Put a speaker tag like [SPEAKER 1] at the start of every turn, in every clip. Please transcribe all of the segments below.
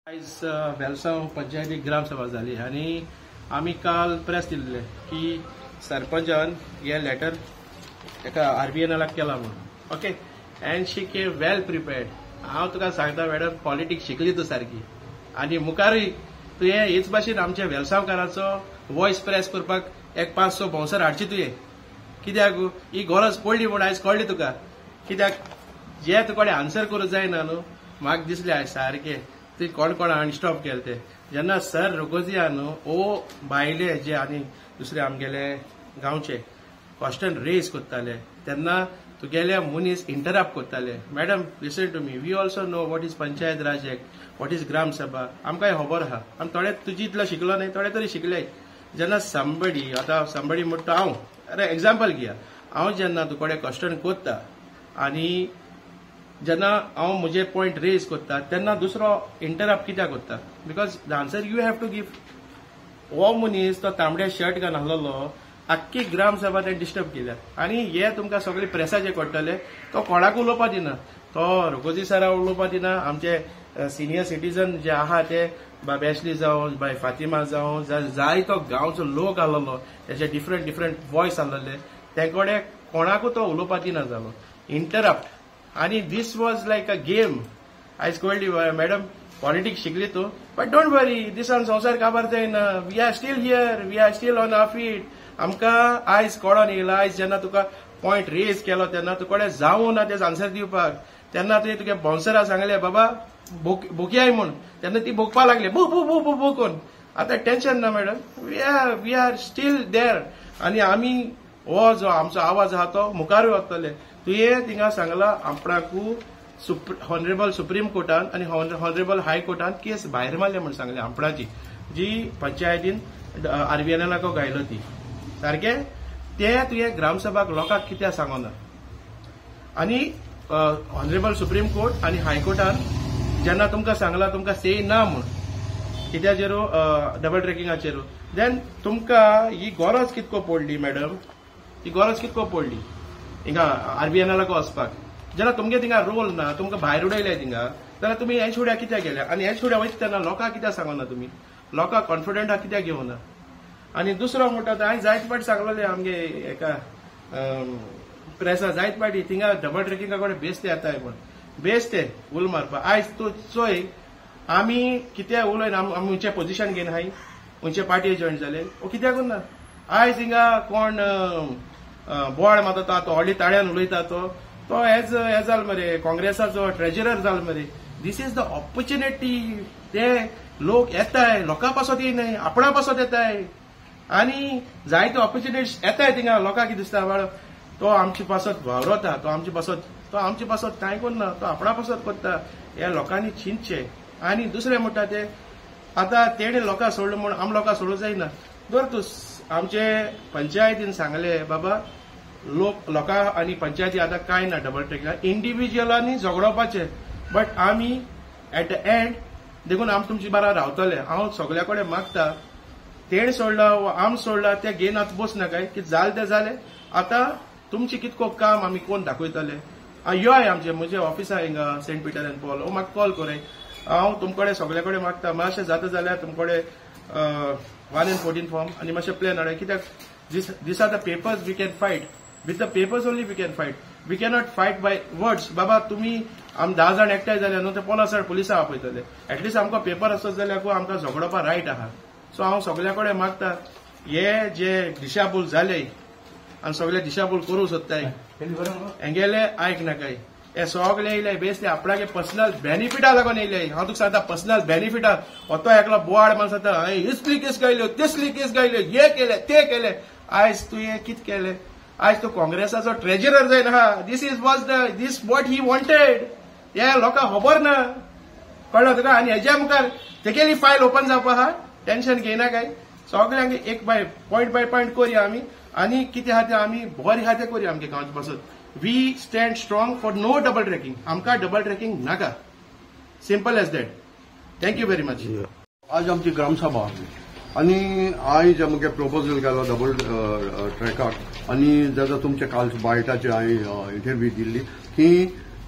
[SPEAKER 1] आयज वेलसांव पंचायती ग्रामसभा जाली आनी आमी काल प्रेस दिल्ले की सरपंचान हे लेटर एका आरबीएनएलाक केला म्हणून. Okay, and she came well prepared. हांव तुका सांगता मॅडम, पॉलिटिक्स शिकली तूं सारकी आनी मुखारूय तुवें हेच भाशेन आमच्या वेलसांवकाराचो वॉयस प्रेस करपाक एक 5-6 बाउन्सर हाडची तुवें. कित्याक ही गरज पडली म्हूण आयज कळ्ळी तुका. कित्याक जे तुकडे आन्सर करूंक जायना न्हू, म्हाका दिसलें आयज सारकें ती कोण कोण अनस्टॉप केले ते. जेन्ना सर रोगोजिया न्हू ओ भायले जे आनी दुसरे आमगेले गांवचे क्वेश्चन रेज करताले तेन्ना तुगेले मनीस इंटरप्ट करताले. Madam, listen to me, we also know what is Panchayat Raj act, what is Gram Sabha. आमकांय खबर आहा. आमी थोडे तुजी इतलो शिकलो न्हय, थोडे तरी शिकले. जेन्ना समबडी, आतां समबडी म्हणटा हांव, अरे एग्जाम्पल घेया, हांव जेन्ना तुकडे क्वेश्चन करता आनी जेन्ना हांव म्हजे पॉयंट रेज करता तेन्ना दुसरो इंटरप्ट कित्याक करता? Because the answer you have to give. हो मनीस तो तांबड्या शर्ट घालून आसलेलो, आख्खी ग्रामसभा तेणें डिस्टर्ब केल्या. आनी हे तुमकां सगळे प्रेसाचे कळटले, तो कोणाक उलोवपा दिना, तो रोगोजी सरा उलोवपा दिना. आमचे सिनियर सिटीजन जे आहा ते बाय एशली जावं, बाय फातिमा जावं, जाय तो गांवचो लोक आसलेलो, तेजे डिफरंट डिफरंट वॉयस आसलेले, ते कडेन कोणाकूच तो उलोवपा दिना जालो, इंटरप्ट. आनी this was like a game. आयज कळ्ळी मॅडम, पॉलिटिक्स शिकली तूं, बट don't वरी, दिसान संवसार काबार जायना. We are still here, we are still on our feet. आमकां आयज कळोन येयला. आयज जेन्ना तुका पॉयंट रेज केलो तेन्ना तुकडे जावं ना तेज आन्सर दिवपाक, तेन्ना तुवें तुगे बाउन्सरा सांगलें बाबा भोकयाय म्हूण, तेन्ना ती भोगपा लागली बो बो बो बो बो कोन. आतां टेन्शन ना madam, we are still there. आनी आमी हो जो आमचो आवाज आहा तो मुखारूय वतले. तुवें थिंगा सांगला आपणाकू ऑनरेबल सुप्रीम कोर्टान आनी ऑनरेबल हाय कोर्टान केस भायर मारले म्हूण सांगले आपणाची, जी पंचायतीन आरबीएनएलाक घायलो ती सारकें. ते तुवें ग्रामसभाक लोकांक कित्याक सांगना? आनी ऑनरेबल सुप्रीम कोर्ट आनी हायकोर्टान जेन्ना तुमकां सांगला तुमकां से ना म्हूण कित्याचेर, डबल ट्रेकिंगाचेर, देन तुमकां ही गरज कितको पडली मॅडम? ही गरज कितको पडली हिंगा आरबीएनएलाक वचपाक? जेन्ना तुमगे थिंगा रोल ना, तुमकां भायर उडयले थिंगा, जाल्यार तुमी हेच फुड्या कित्याक गेले? आनी हेच फुड्या वयता तेन्ना लोकांक कित्याक सांगना तुमी? लोकांक कॉन्फिडंटा कित्याक घेवना? आनी दुसरो म्हणटा हांवें जायत फावट सांगलेलें आमगे एका प्रेसा, जायत फावटी थिंगा डबल ट्रेकिंगा कडेन बेस्ट येताय म्हूण, बेस्ट उल मारपा. आयज तूं चोय आमी कितें उलयन, आमी खंयचें पोजिशन घेवन आहाय, खंयचे पार्टी जॉयन जाले ओ कित्याक ना. आयज हिंगा कोण बोवाळ मारता तो व्हडली ताळ्यान उलयता, तो तो एज हे जाल मरे, काँग्रेसाचो ट्रेजरर जाल मरे. This is the opportunity. ते लोक येताय, लोकां पासत येयनाय, आपणा पासत येताय. आनी जायते ऑपॉर्च्युनिटीज येताय थिंगा. लोकांक कितें दिसता, बाळ तो आमचे पासत वावरता, तो आमचे पासत, तो आमचे पासत कांय करना, तो आपणा पासत करता. हे लोकांनी चिंतचें. आनी दुसरें म्हणटा ते आतां तेणें लोकां सोडलें म्हूण आम लोकां सोडूंक जायना. दर तूं आमचे पंचायतीन सांगलें बाबा लोक लोकां आनी पंचायती आतां कांय ना डबल ट्रेकिंग, इंडिविज्युअलांनी झगडोवपाचें, बट आमी एट the and देखून आमी तुमचे बारा रावतले. हांव सगल्या कडेन मागता, तेणें सोडला वा आम सोडला ते घेन आतां बस नाकाय, कितें जालें तें जालें. आतां तुमचें कितको काम आमी कोण दाखयतले. यो आमचे म्हजे ऑफिसा हिंगा सेंट पीटर एंड पॉल, ओ म्हाका कॉल कराय. हांव तुमकडे सगळे कडेन मागता, मातशें जाता जाल्यार तुमकडे 1 and 14 form आनी मातशें प्लॅन हाडाय. कित्याक these are the papers we can fight. With the papers only we can fight. We cannot fight by words. बाबा तुमी आम 10 जाण एकठांय जाले न्हू, ते 50 जाण पुलिसां आपयतले. एटलिस्ट आमकां पेपर आसत जाल्यार आमकां झगडोवपा रायट आहा. सो हांव सगल्या कडेन मागता, हे जे दिशाभूल जाले आनी सगळे दिशाभूल करूंक सोदताय हेंगेले आयक नाकाय. हे सगळे येयले बेसले आपणागे पर्सनल बेनिफिटा लागून येयले. हांव तुका सांगता, पर्सनल बेनिफिटा. तो एकलो बोवाळ मारून सांगता हांवें इसली केस गायल्यो, तिसली केस गायल्यो, हे केले ते केले. आयज तुवें कितें केलें? आयज तूं काँग्रेसाचो ट्रेजरर जायन आहा. This is was the this what he wanted. हे लोकांक खबर ना, कळ्ळो तुका? आनी हेज्या मुखार तेगेली फायल ओपन जावपा आहा. टेन्शन घेयना काय, सगळ्यांक एक बाय पॉयंट बाय पॉयंट करया आमी. आनी कितें आहा तें आमी बरें आहा तें करया आमगे गांवचे पासत. We stand strong for no double tracking. आमकां डबल ट्रेकिंग नाका. Simple as that. Thank you very much.
[SPEAKER 2] आज आमची ग्रामसभा आनी आयज आमगे प्रपोजल केलो डबल ट्रॅकाक. आनी जाता तुमच्या काल बायटाचे हांवें इंटरव्यू दिल्ली की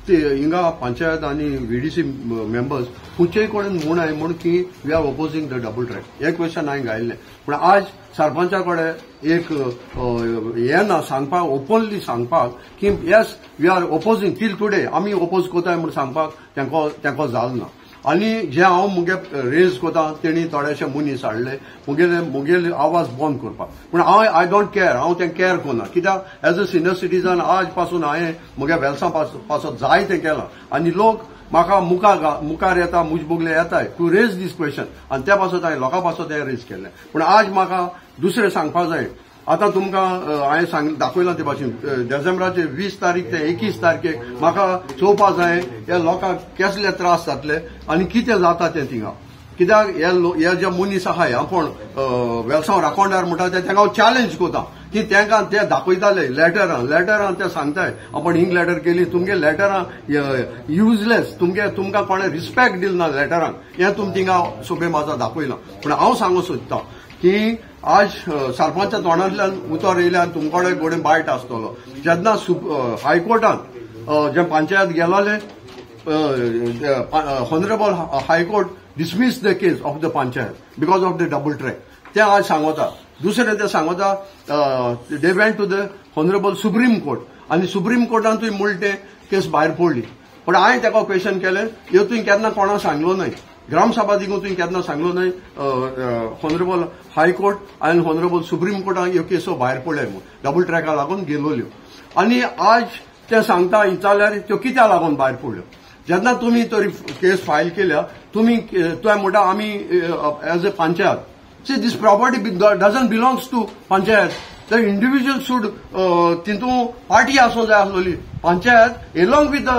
[SPEAKER 2] ते हिंगा पंचायत आनी व्हीडीसी मेंबर्स खंयचेय कडेन म्हूण म्हूण की we are opposing the double track हें क्वेश्चन हांवें घायिल्लें. पूण आज सरपंचा कडेन एक हें ना सांगपाक, ओपनली सांगपाक की yes we are opposing till today, आमी ओपोज कोताय म्हूण सांगपाक तांकां जालें ना. आनी जे हांव मुगे रेज कोता तेणी थोडेशे मनीस हाडले मुगेले आवाज बंद करपाक. पूण हांव I don't care, हांव तें कॅर करना, कित्याक एज अ सिनियर सिटीजन आज पासून हांवें मुगे वेलसां पासत जाय तें केलां आनी लोक म्हाका मुखार येता, मुज बोगले येताय टू रेज these question आनी त्या पासत हांवें लोकां पासत हें रेज केल्लें. पूण आज म्हाका दुसरें सांगपाक जाय. आतां तुमकां हांवें दाखयलां ते भाशेन डिसेंबराचे 20 तारीख ते 21 तारखेक म्हाका चोवपा जाय ह्या लोकांक कसले त्रास जातले आनी कितें जाता तें थिंगा. कित्याक हे जे मनीस आहाय आपूण वेलसांव राखणदार म्हणटा ते तांकां हांव चॅलेंज करता की तांकां ते दाखयताले लेटरां ते सांगताय आपण हिंग लेटर केली, तुमगे लेटरां युजलेस, तुमकां कोणें रिस्पेक्ट दिल ना लेटरांक, हें तुमी थिंगा सोबे म्हाजा दाखयलां. पूण हांव सांगूंक सोदता की आज सरपंचा तोंडांतल्यान उतर येयल्यान तुमकडे गोडे बायट आसतलो. जेन्ना हायकोर्टान जे panchayat गेलोले, honourable high court dismiss the case of the panchayat because of the double track, ते आज सांगता. दुसरें ते सांगता they went to the honourable supreme court आनी सुप्रीम कोर्टान तुवें म्हणलें केस भायर पडली. पूण हांवें ताका क्वेश्चन केलें, ह्यो तुवें केन्ना कोणाक सांगलो न्हय, ग्रामसभा दिगून तुवें केन्ना सांगलो न्हय ऑनरेबल हायकोर्ट आनी ऑनरेबल सुप्रीम कोर्टान ह्यो केसो भायर पडले म्हूण डबल ट्रॅका लागून गेलोल्यो. आनी आज ते सांगता विचारल्यार त्यो कित्याक लागून भायर पडल्यो. जेन्ना तुमी तरी केस फायल केल्या, तुमी तुवें म्हणटा आमी as a panchayat, see this property doesn't belongs to panchayat, the individual should तितून पार्टी आसूंक जाय आसलोली panchayat along with the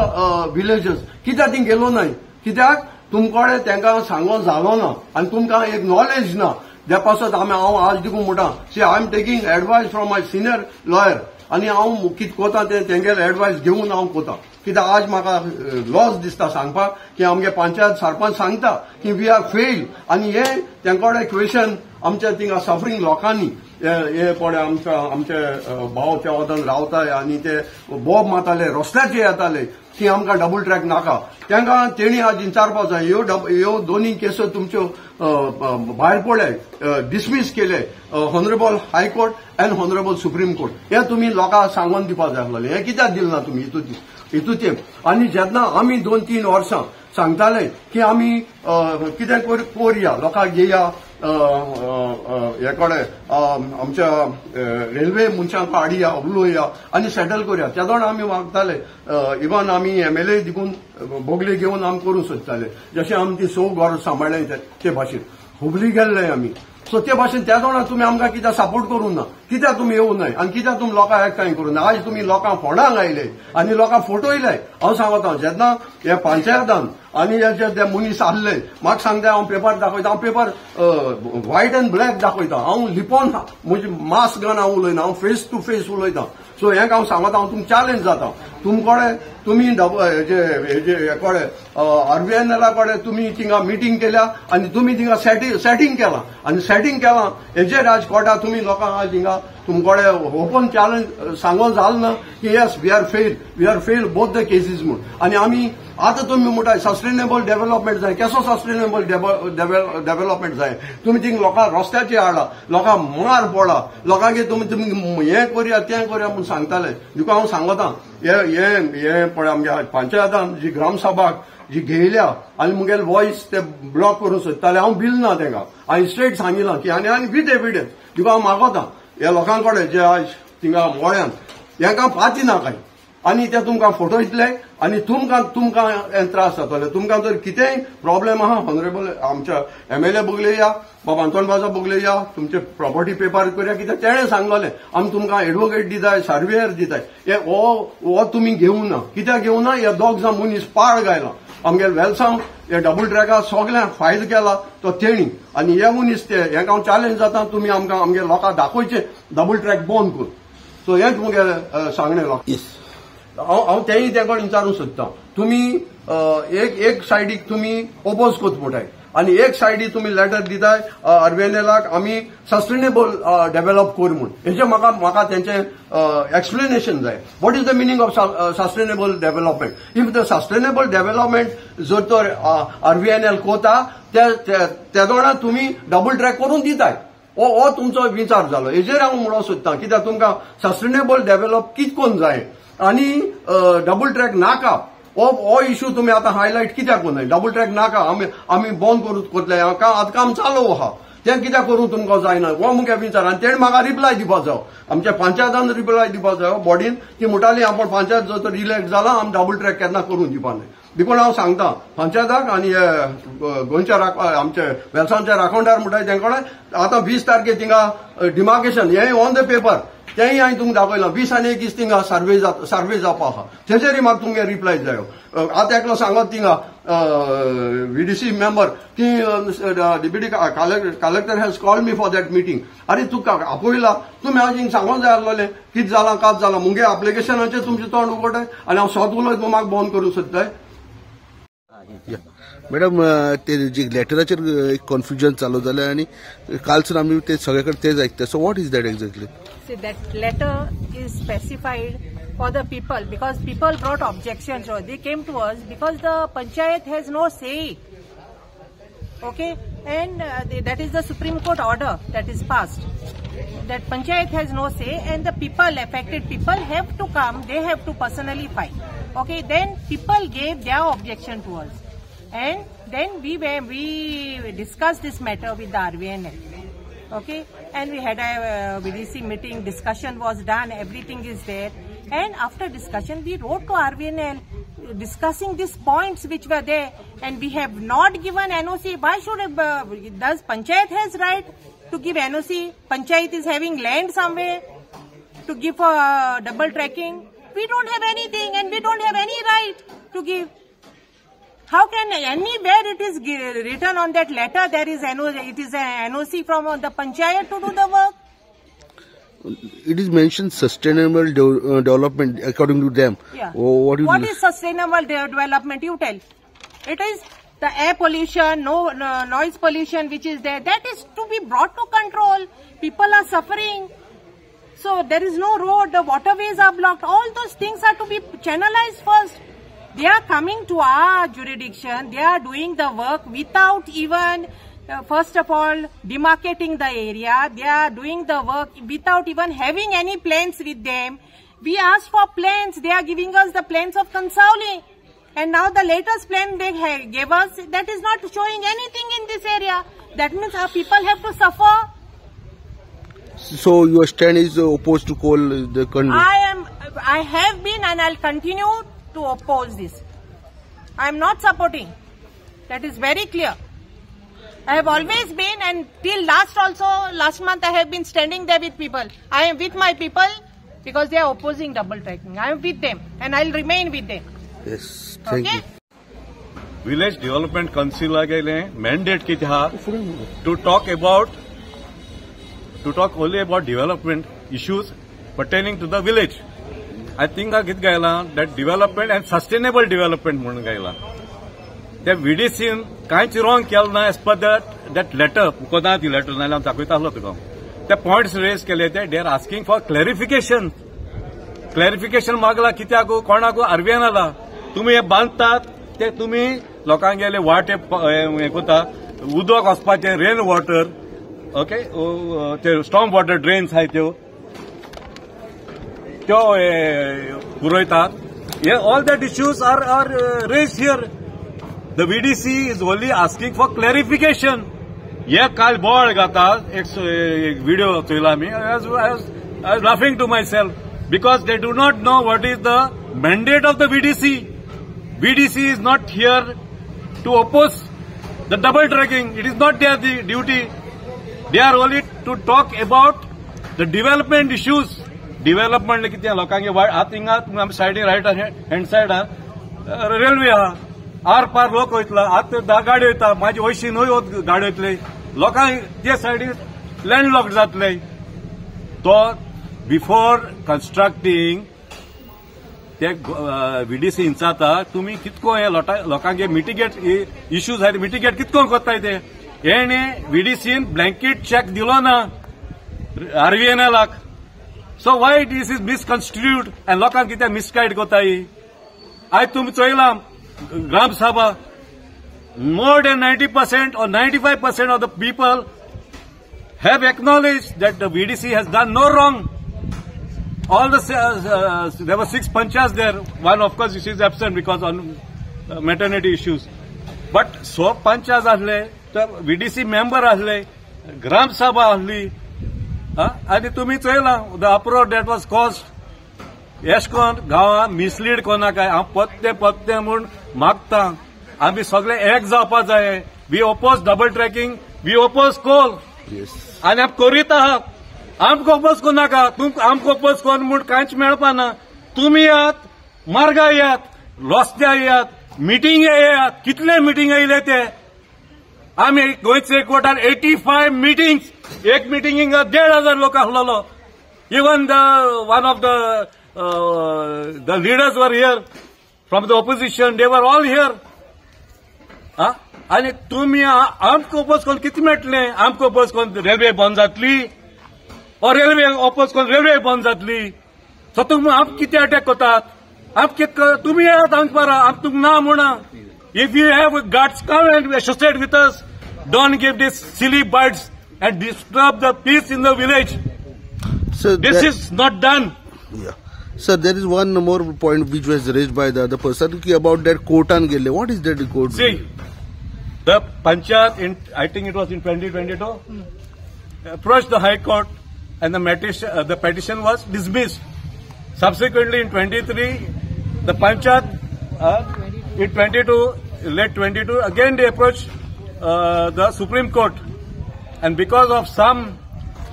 [SPEAKER 2] villagers. कित्याक ती गेलो न्हय, कित्याक तुमकडे तांकां सांगोन जालो ना आनी तुमकां एक नॉलेज ना. त्या पासत हांव आज देखून म्हणटा see I am taking advice from my senior lawyer आनी हांव कितें कोता तें तेंगेले एडवायस घेवन हांव कोता. कित्याक आज म्हाका लॉस दिसता सांगपाक की आमगे पंचायत सरपंच सांगता की we are fail आनी हे तेंकडे क्वेश्चन आमच्या थिंगा सफरींग लोकांनी हे पळय आमचे भाव त्या वतान रावताय आनी ते बोब मारताले, रस्त्याचेर येताले की आमकां डबल ट्रॅक नाका. तांकां तेणी आज विचारपाक जाय ह्यो दोनूय केसो तुमच्यो भायर पडले, डिसमीस केले honourable high court and honourable supreme court, हे तुमी लोकांक सांगून दिवपाक जाय आसलें. हें कित्याक दिलें ना तुमी हितून तें. आनी जेन्ना आमी 2-3 वर्सां सांगताले की आमी कितें करुया, लोकांक घेया हे कडेन आमच्या रेल्वे मनशांक हाडया, उलोवया आनी सेटल करुया, त्या दोन आमी मागताले. इवन आमी एमएलए देखून बोगले घेवन आमी करूंक सोदताले, जशें आमी ती 6 घर सांबाळ्ळे ते भाशेन हुबली गेल्ले आमी. सो ते भाशेन त्या दोना तुमी आमकां कित्याक सपोर्ट करूंक ना, कित्याक तुमी येवंक नाय आनी कित्याक तुमी लोकांक एकठांय करूंक ना. आज तुमी लोकांक फोंडांक आयले आनी लोकांक फटयले. हांव सांगता जेन्ना हे पंचायतान आनी हे जे ते मनीस आहले म्हाका सांगता, हांव पेपर दाखयता, हांव पेपर व्हायट अँड ब्लॅक दाखयता, हांव लिपोन म्हजे मास्क घालून हांव उलयना, हांव फेस टू फेस उलयता. सो हें हांव सांगता, हांव तुमकां चॅलेंज जाता, तुमकडे तुमी हेजे कडेन आरबीएनएला कडेन तुमी थिंगा मिटींग केल्या आनी तुमी थिंगा सेटींग केलां आनी सेटींग केलां हेजेर आज कोर्टा तुमी लोकांक आज हिंगा तुमकडे ओपन चॅलेंज सांगोन जालें ना की yes we are fail, we are fail both the cases म्हूण. आनी आमी आतां तुमी म्हणटा सस्टेनेबल डेव्हलपमेंट जाय, केसो सस्टेनेबल डेव्हलपमेंट जाय? तुमी थिंग लोकांक रस्त्याचेर हाडला, लोकांक मार पडला, लोकांक तुमी हें करुया तें करुया म्हूण सांगताले. तुका हांव सांगता हे हे पळय आमच्या पंचायतान जी ग्रामसभाक जी घेयल्या आनी मुगेले वॉयस ते ब्लॉक करूंक सोदताले, हांव बिल ना तांकां, हांवें स्ट्रेट सांगिलां की आनी आनी विथ एविडन्स तुका हांव मागोता ह्या लोकां कडेन जे आज थिंगा मोळ्यान हेंकां पाती ना कांय आनी ते तुमकां फटयतले आनी तुमकां तुमकां त्रास जातले. तुमकां जर कितेंय प्रॉब्लेम आहा ऑनरेबल आमच्या एमएलए बोगले या बाबा अंतोन बाजा बोगले या तुमचे प्रॉपर्टी पेपर करुया, कित्याक तेणें सांगलें आमी तुमकां एडवोकेट दिताय, सर्वेयर दिताय, हे हो तुमी घेवं ना. कित्याक घेवं ना? ह्या दोग जाण मनीस पाळ गायला आमगेले वेलसांव हे डबल ट्रॅका सगळ्यांक फायदो केला तो तेणी आनी हे मनीस ते हेंकां हांव चॅलेंज जाता, तुमी आमकां आमगे लोकांक दाखोवचें डबल ट्रॅक बंद कर. सो हेंच मुगेलें सांगणें लोकांक. हांव तेंय तें कडेन विचारूंक सोदता, तुमी एक एक सायडीक तुमी ओपोज कोत म्हणटाय आनी एक सायडी तुमी लेटर दिताय आरबीएनएलाक आमी सस्टेनेबल डेव्हलप कर म्हूण. हेजे म्हाका तेंचे एक्सप्लेनेशन जाय. What is the meaning of sustainable development? If the sustainable development जर तर आरबीएनएल कोता तेदोणा तुमी डबल ट्रॅक करून दिताय, हो तुमचो विचार जालो. हेजेर हांव म्हणूंक सोदता कित्याक तुमकां सस्टेनेबल डेव्हलप कितें करून जाय आनी डबल ट्रॅक नाका हो इश्यू तुमी आतां हायलायट कित्याक करूं? डबल ट्रॅक नाका, आमी बंद करून करतले, आतां काम चालू आहा, तें कित्याक करूं तुमकां जायना हो मुगे विचार. आनी तेणें म्हाका रिप्लाय दिवपा जायो, आमच्या पंचायतान रिप्लाय दिवपा जायो बॉडीन. ती म्हणटाली आपूण पंचायत जर तर इलेक्ट जाला आमी डबल ट्रॅक केन्ना करूंक दिवपा न्हय. देखून हांव सांगता पंचायताक आनी गोंयच्या आमचे वेलसांवच्या राखणदार म्हणटा तेंकडे आतां 20 तारखे थिंगा डिमार्केशन हें ऑन the paper तेंय हांवें तुमकां दाखयलां. 20 आनी 21 थिंगा सर्वे जावपा आहा, तेजेरय म्हाका तुमगे रिप्लाय जायो. आतां एकलो सांगत थिंगा व्हीडीसी मेंबर की deputy collector has called me for that meeting. अरे तुका आपयला, तुमी आज हिंग सांगोंक जाय आसलोलें कितें जालां कात जालां. मुगे एप्लिकेशनाचेर तुमचें तोंड उगडटाय आनी हांव स्वता उलयत म्हाका बंद करूंक सोदताय.
[SPEAKER 3] मॅडम, ते जे लेटराचेर एक कन्फ्युजन चालू जालें आनी कालसून आमी ते सगळे कडेन तेच आयकता. So what is that exactly?
[SPEAKER 4] See, that letter is specified for the people because people brought objections or they came to us because the panchayat has no say. Okay, and that is the Supreme Court order that is passed. That panchayat has no say and the people, affected people have to come, they have to personally fight. Okay, then people gave their objection to us. And then we discussed this matter with the RVNL. Okay, and we had a VDC meeting, discussion was done, everything is there. And after discussion, we wrote to RVNL discussing these points which were there, and we have not given NOC. Why should does Panchayat has right to give NOC? Panchayat is having land somewhere to give for double tracking. We don't have anything and we don't have any right to give. How can anywhere it is written on that letter there is NOC, it is an NOC from the panchayat to do the work?
[SPEAKER 3] It is mentioned sustainable development according to them.
[SPEAKER 4] Yeah.
[SPEAKER 3] Oh,
[SPEAKER 4] what is sustainable development? You tell. It is the air pollution, no noise pollution which is there. That is to be brought to control. People are suffering. So there is no road, the waterways are blocked. All those things are to be channelized first. They are coming to our jurisdiction. They are doing the work without even, first of all, demarcating the area. They are doing the work without even having any plans with them. We asked for plans. They are giving us the plans of Cansaulim. And now the latest plan they gave us, that is not showing anything in this area. That means our people have to suffer.
[SPEAKER 3] So your stand is opposed to coal, the country?
[SPEAKER 4] I have been and I'll continue to oppose this. I am not supporting. That is very clear. I have always been, and till last also, last month I have been standing there with people. I am with my people because they are opposing double tracking. I am with them and I will remain with them.
[SPEAKER 3] Yes, thank you.
[SPEAKER 5] Village Development Council again mandate कितें आहा to talk only about development issues pertaining to the village. I think कितें गायलां that development and sustainable development म्हणून गायलां. त्या व्हीडीसीन कांयच wrong केलें ना as per that letter. ना ती लेटर नाजाल्यार हांव दाखयता आसलो तुका. ते पॉयंट्स रेज केले ते they are asking for clarification. Clarification मागला कित्याक कोणाक आरबीएनला. तुमी हे बांदतात ते तुमी लोकांगेले वाटे हें करता, उदक वचपाचें रेन वॉटर, ओके, ते स्टॉर्म वॉटर ड्रेन्स आहाय त्यो त्यो पुरयतात. हे all that issues are raise here. The VDC is only asking for clarification. हे काल बोळ घाता एक व्हिडिओ चोयला आमी. I was laughing to myself because they do not know what is the mandate of the VDC. VDC is not here to oppose the double tracking. It is not their duty. They are only to talk about the development issues. Development कितें लोकांगे आतां हिंगा आमी सायडीन right hand सायडान railway आहा, R पार लोक वयतलो. आतां 10 गाडयो वयता, म्हाजी 80 न्हय गाडयो वयतले, लोकांक ते सायडीन लँडलॉक जातले. तो बिफोर कन्स्ट्रक्टिंग ते व्हीडीसी इंचाता तुमी कितको हे लोकांक मिटिगेट इश्यूज आहात मिटिगेट कितको करताय ते. हेणे व्हीडीसीन ब्लँकेट चॅक दिलो ना आरव्हीएनएलाक. So why this is misconstitute आनी लोकांक कित्याक मिसगायड करताय. आयज तुमी चोयलां gram sabha more than 90% or 95% of the people have acknowledged that the VDC has done no wrong. All the there were 6 panchayats there. One, of course, she is absent because on maternity issues. But so panchayats asle, the VDC member asle, Gram Sabha asli, आनी तुमी चोयला the uproar that was caused. एशकोन गांवां mislead कोनाकाय. हांव पत्ते पत्ते म्हूण मागता. आमी सगळे एक जावपा जाय. We oppose double tracking, we oppose coal. आनी आमी करीत आहात. आमकां ओपोज कोनाका. आमकां ओपोज कोन म्हूण कांयच मेळपा ना. तुमी येयात, मार्गा येयात, रस्त्यार येयात, मिटिंगे येयात. कितले मिटिंग येयले ते. आमी गोंयचे एकवटान 85 मिटिंग्स, एक मिटिंगेक 1,500 लोक आसलेलो. Even the one of the leaders were here from the opposition, they were all here. आनी तुमी आमकां ओपोज करून कितें मेळटलें? आमकां ओपोज करून रेल्वे बंद जातली और रेल्वे ओपोज करून रेल्वे बंद जातली. सो तुमी आमकां कितें अटॅक करतात? आमकां कितें तुमी येयात आमच्या बारा, आमकां तुमकां ना म्हणा. If you have guts, come and associate with us. Don't give this silly bites and disturb the peace in the village.
[SPEAKER 3] Sir,
[SPEAKER 5] this is not done.
[SPEAKER 3] Yeah. Sir, there is one more point which was raised by the other person about that court and gele. What is that court?
[SPEAKER 5] See, the panchayat in, I think it was in 2022, approached the High Court and the petition was dismissed. Subsequently, in 23, the panchayat in 22, late 22, again they approached the Supreme Court, and because of some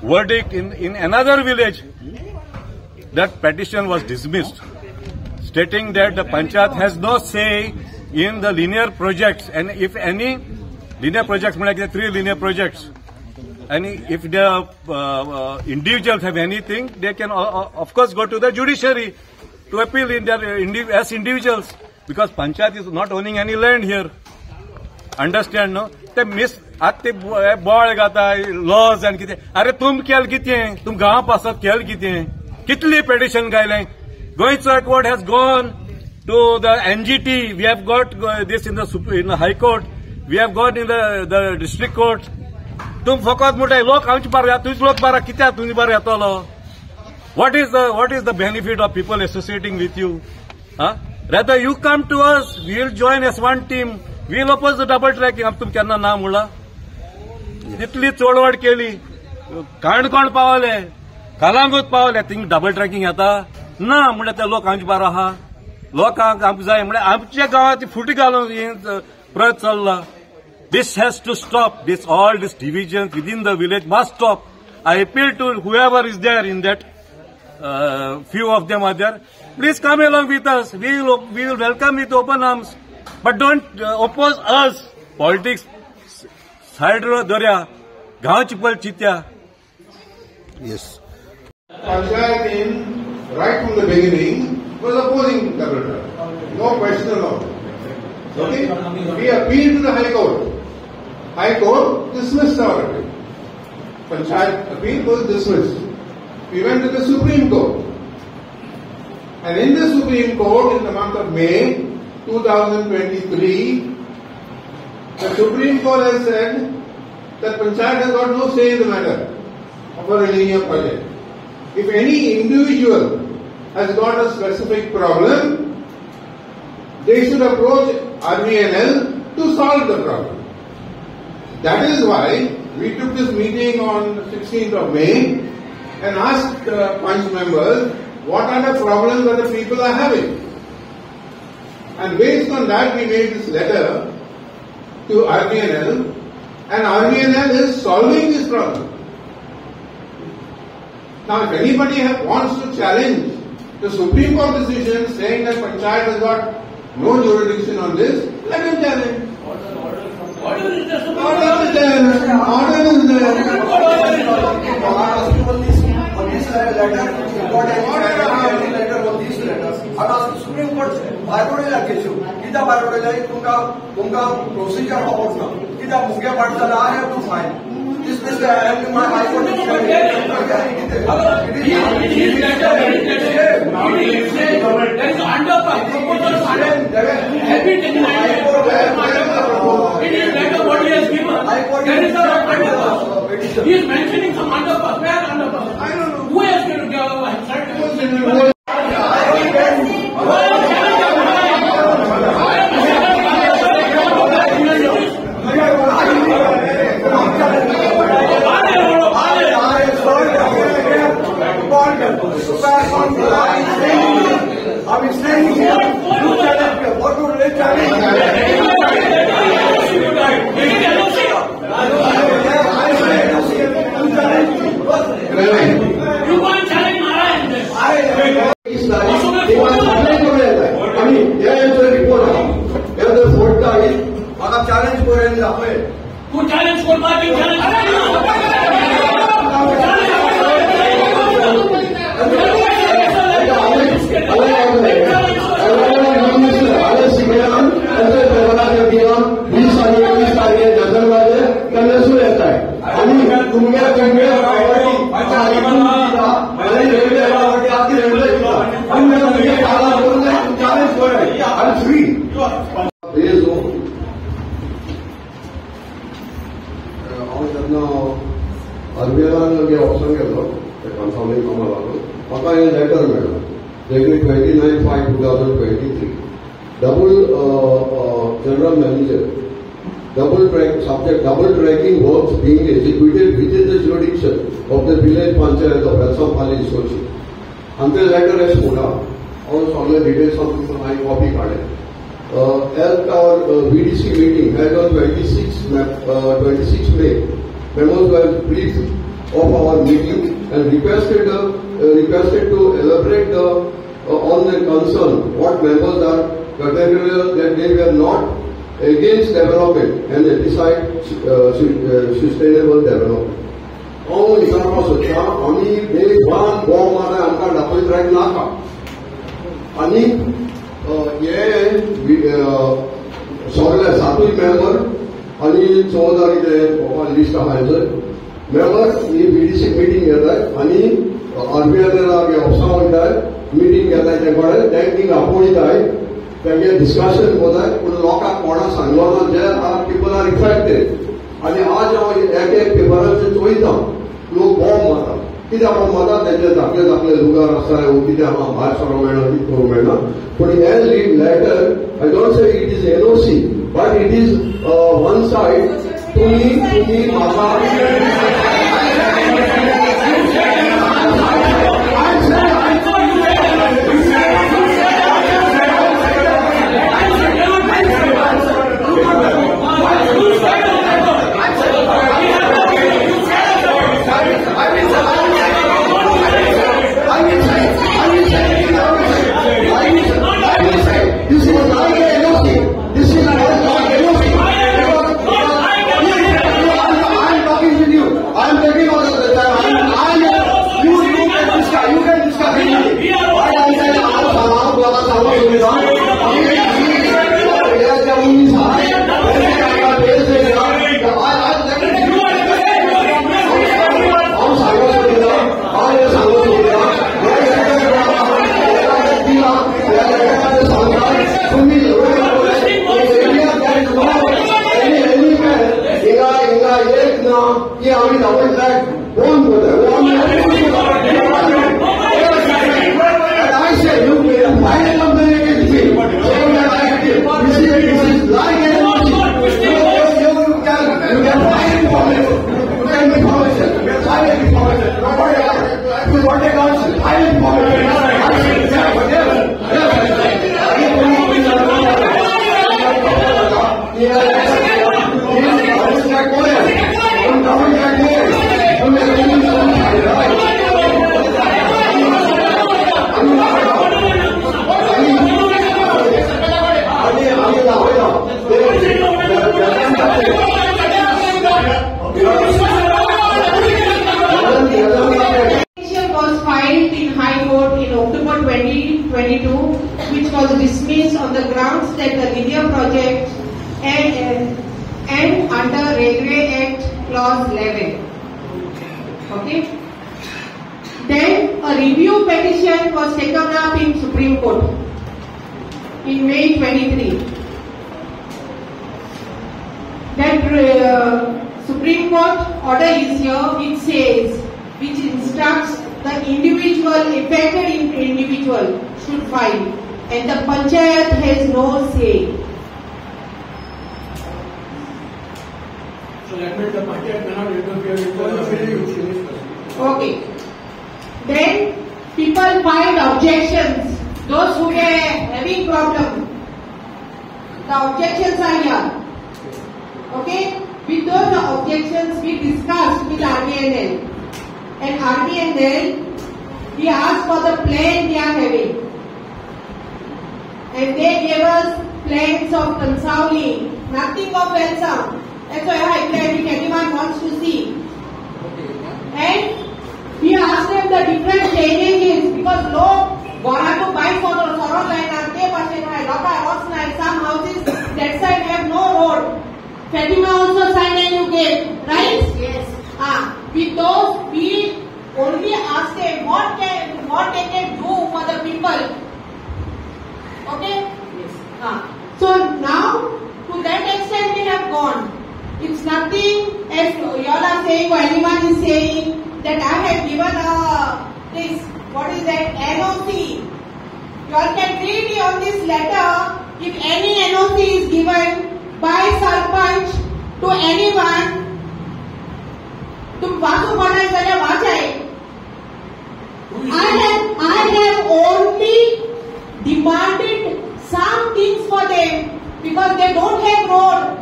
[SPEAKER 5] verdict in another village, that petition was dismissed, stating that the panchayat has no say in the linear projects, and if any linear projects, like 3 linear projects, and if the individuals have anything, they can of course go to the judiciary to appeal in their as individuals, because panchayat is not owning any land here. Understand, no? ते miss आतां ते बोळ घाता lodge आनी कितें. अरे तुम केल कितें? तुम गांवा पासत केल कितें? कितली पेटिशन गायलें? गोंयचो एकवट has gone to the NGT. We have got this in the High Court. We have got in the district court. तुम फकत म्हणटाय लोक आमचे बारा, तुज लोक बारा कित्याक तुमचे बारा येतलो? What is the benefit of people associating with you? Rather you come to us, we will join as one team. We will oppose the double tracking. आम तुम केन्ना ना म्हणला? तितली चळवळ केली, काणकोण पावले, कलांगूट पावले, थिंग डबल ट्रॅकिंग येता ना म्हणल्यार ते लोक आमचे बारा आहा. लोकांक आमकां जाय म्हणल्यार आमच्या गांवांत फुटी घालून प्रयत्न चल्ला. This has to stop. This all this division within the village must stop. I appeal to whoever is there in that, few of them are there, please come along with us. We will welcome with open arms, but don't oppose us. Politics side दर्या गांवची पल चित्या.
[SPEAKER 3] Yes.
[SPEAKER 6] Panchayat in right from the beginning was opposing double track. No question about it. Okay? We appealed to the High Court. High Court dismissed our appeal. Panchayat appeal was dismissed. We went to the Supreme Court. And in the Supreme Court, in the month of May 2023, the Supreme Court has said that Panchayat has got no say in the matter of a linear project. If any individual has got a specific problem, they should approach RVNL to solve the problem. That is why we took this meeting on 16th of May and asked the Panch members what are the problems that the people are having. And based on that, we made this letter to RVNL, and RVNL is solving this problem. Now, if anybody wants to challenge the Supreme Court decision saying that Panchayat has got no jurisdiction on this, let him challenge. Order is there. Order is there.
[SPEAKER 2] On this letter, भायर उडयल्या केश्यो कित्याक भायर उडयल्या तुमकां तुमकां procedure खबर ना कित्याक मुगे पाट जाल्यार I have to file this this my high court.
[SPEAKER 7] He is mentioning some underpass. Where underpass?
[SPEAKER 6] I don't know.
[SPEAKER 7] Who has going to give a
[SPEAKER 2] I'm saying here, you challenge me. What would they challenge me?
[SPEAKER 7] You can't challenge Narayan this.
[SPEAKER 2] Challenge करून दाखय.
[SPEAKER 7] तू challenge करपा ती challenge
[SPEAKER 2] हांव जेन्ना आरबीएलान option गेल्लो consulting कामा लागून म्हाका हें लेटर मेळ्ळें dated 29/5/2023 double general manager double track subject double tracking works being executed within the jurisdiction of the village panchayat of Velsao Sochi. आनी तें लेटर अशें म्हणटा हांव सगळे डिटेल्स हांवें कॉपी काडले. At our VDC meeting held on 26 May, members were briefed of our meeting and requested to elaborate on their concern what members are categorical that they were not against development and they decide sustainable development. हांव विचारपाक सोदता आमी day one bomb मारता आमकां double track नाका आनी हे सगळे सातूय मेंबर आनी 14 कितें लिस्ट आहा हेजर मेंबर ही बीडीसी मिटींग घेताय आनी आरबीएला ऑफिसा वयताय मिटींग घेताय ते कडेन तेंकां आपोयताय तेंगे डिस्कशन कोताय पूण लोकांक कोणा सांगलो ना जे are people are affected. आनी आज हांव एक एक पेपराचेर चोयता लोक बॉम्ब मारता कित्याक बॉम्ब मारता तेंचे धाकले धाकले लुगार आसा कितें आहा भायर सरोंक मेळना कितें करूंक मेळना. पूण हे letter I don't say it is NOC but it is one side. तुमी तुमी म्हाका This is not NOC. This is not NOC. I am talking with you. I am taking all the time. You can discuss. You can discuss.
[SPEAKER 8] Was filed in High Court in
[SPEAKER 4] clause 11. Okay. Then a review petition was taken up in Supreme Court in May 23. That Supreme Court order is here, which says, which instructs the individual, affected individual should file, and the panchayat has no say.
[SPEAKER 7] So that means the panchayat cannot interfere with the.
[SPEAKER 4] Okay. Then people filed objections. Those who were having problem, the objections are here. Okay. With those objections, we discussed with RVNL. And RVNL, we asked for the plan they are having. And they gave us plans of Cansaulim, nothing of Velsao. That's why I claim if anyone wants to see. And we asked them the different drainages, because no Gorano buy for the Soron line, some houses that side have no road. Fatima also signed and you gave, right?
[SPEAKER 8] Yes.
[SPEAKER 4] With those, we only asked them what they can do for the people. Okay?
[SPEAKER 8] Yes.
[SPEAKER 4] So now, to that extent we have gone. It's nothing as you all are saying or anyone is saying that I have given a this, what is that, NOC. You all can read on this letter, if any NOC is given by Sarpanch to anyone, तुम वासु बनाए जाने वाचाए. I have only demanded some things for them because they don't have road.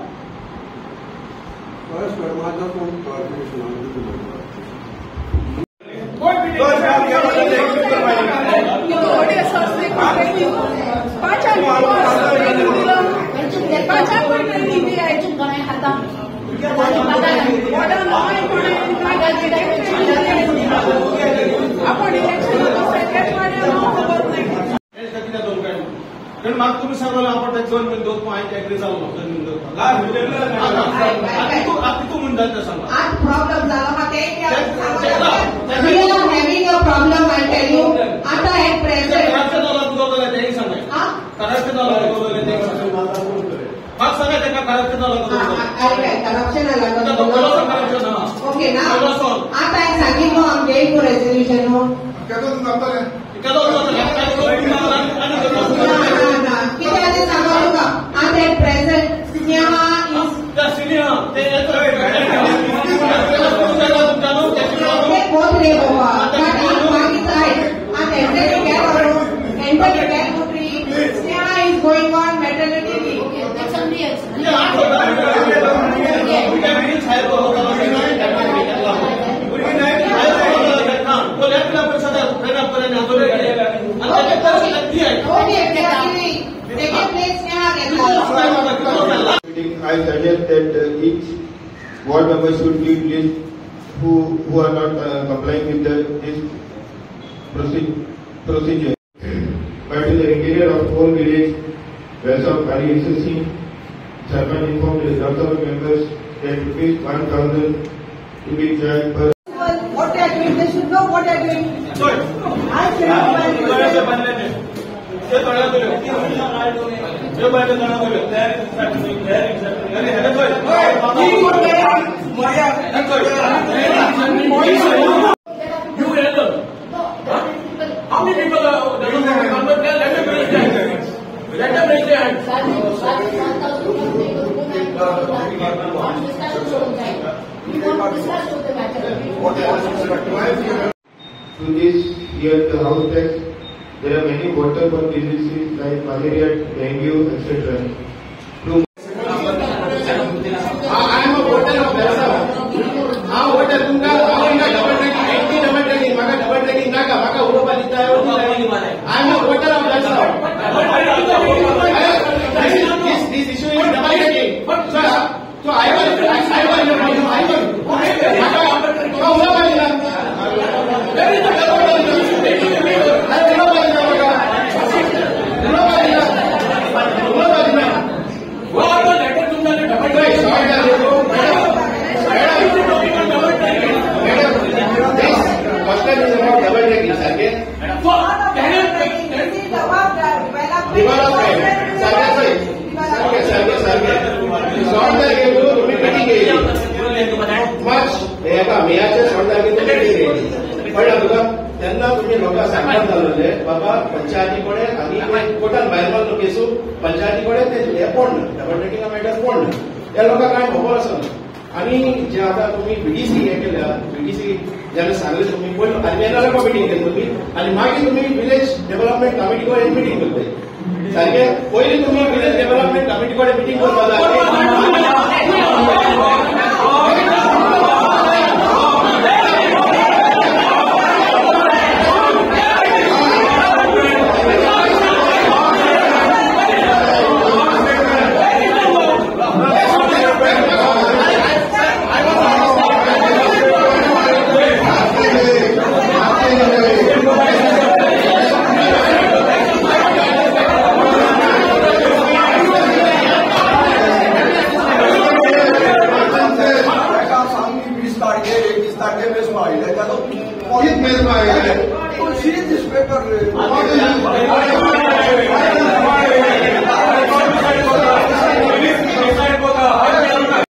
[SPEAKER 1] म्हाका तुमी सांगलो आपण जमीन दवरपा हांवें एग्री जालो जमीन दवरपा आतां म्हणटा तें सांगा.
[SPEAKER 4] आज प्रॉब्लम जालो म्हाका we are having a problem, I tell you. आतां एट प्रेझेंट
[SPEAKER 1] तेंय सांगाय करप्शन जालो तेंय सांगाय म्हाका सांगाय तेका करप्शन जालो
[SPEAKER 4] करप्शन ओके ना. आतां हांवें सांगिल्लो आमगे एक रेजोल्युशन न्हू at present Sneha is Sneha is going on maternity leave.
[SPEAKER 8] Okay, that's somebody else.
[SPEAKER 6] I suggest that each ward member should give list who are not complying with this procedure. But in the interior of whole village, Velsao Hari Singh Sarpanch informed the Gram Sabha members that rupees 1,000 to be charged per.
[SPEAKER 4] What they are doing, they should know what they are doing. I cannot.
[SPEAKER 7] You handle. How many people are let them raise their hands. Let them raise their hands.
[SPEAKER 6] To this year, the house tax, there are many waterborne diseases like malaria, dengue, etc.
[SPEAKER 1] I am a voter of Velsao. हांव voter तुमकां हांव हिंगा double tracking, anti double tracking, म्हाका double tracking नाका, म्हाका उलोवपा दिता. I am a voter of Velsao. This issue is double tracking. So I was म्हाका उलोवपा दिना. Where is the double tracking? एका मेयाच्या 16 तारखेक मिटींग कळ्ळें तुका. तेन्ना तुमी लोकांक सांगपाक जाल्ले बाबा पंचायती कडेन आनी कोर्टान भायर मारलो केसू पंचायती कडेन ते हें पडना, डबल ट्रेकिंग मॅटर पडना, त्या लोकांक कांय खबर आसना. आनी जे आतां तुमी बीडीसी हें केल्या, बीडीसी जेन्ना सांगलें तुमी पयलीं आरबीएनआर मिटींग केली तुमी आनी मागीर तुमी विलेज डेव्हलपमेंट कमिटी कडेन मिटींग करताय. सारकें पयलीं तुमी विलेज डेव्हलपमेंट कमिटी कडेन मिटींग करपाक जाय.
[SPEAKER 6] See this paper.